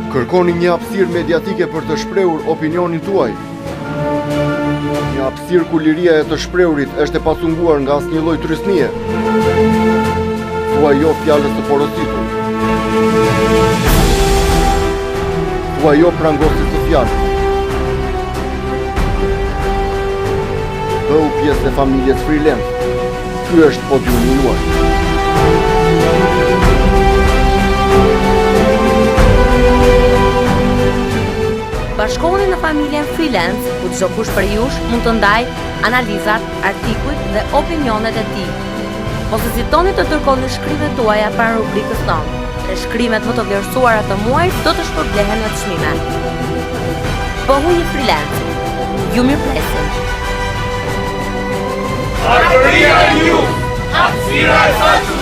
Kërkoni një hapësirë mediatike për të shprehur opinionin tuaj. Një hapësirë ku liria e të shprehurit është e pacunguar nga asnjë lloj trysnie. Thuaj jo fjalës së porositur. Thuaj jo prangosjes së fjalës. Bëhu pjesë e familjes Freelance. Ky është podiumi juaj. Bashkohuni në familjen Freelance, ku çdokush prej jush mund të ndajë analizat, artikujt dhe opinionet e tij. Mos hezitoni të dërgoni shkrimet tuaja pranë rubrikës tonë. Dhe shkrimet më të vlerësuara të muajit do të shpërblehen me çmime. Bëhu një freelance. Ju mirëpresim. Arbëria News, hapësira e pacunguar.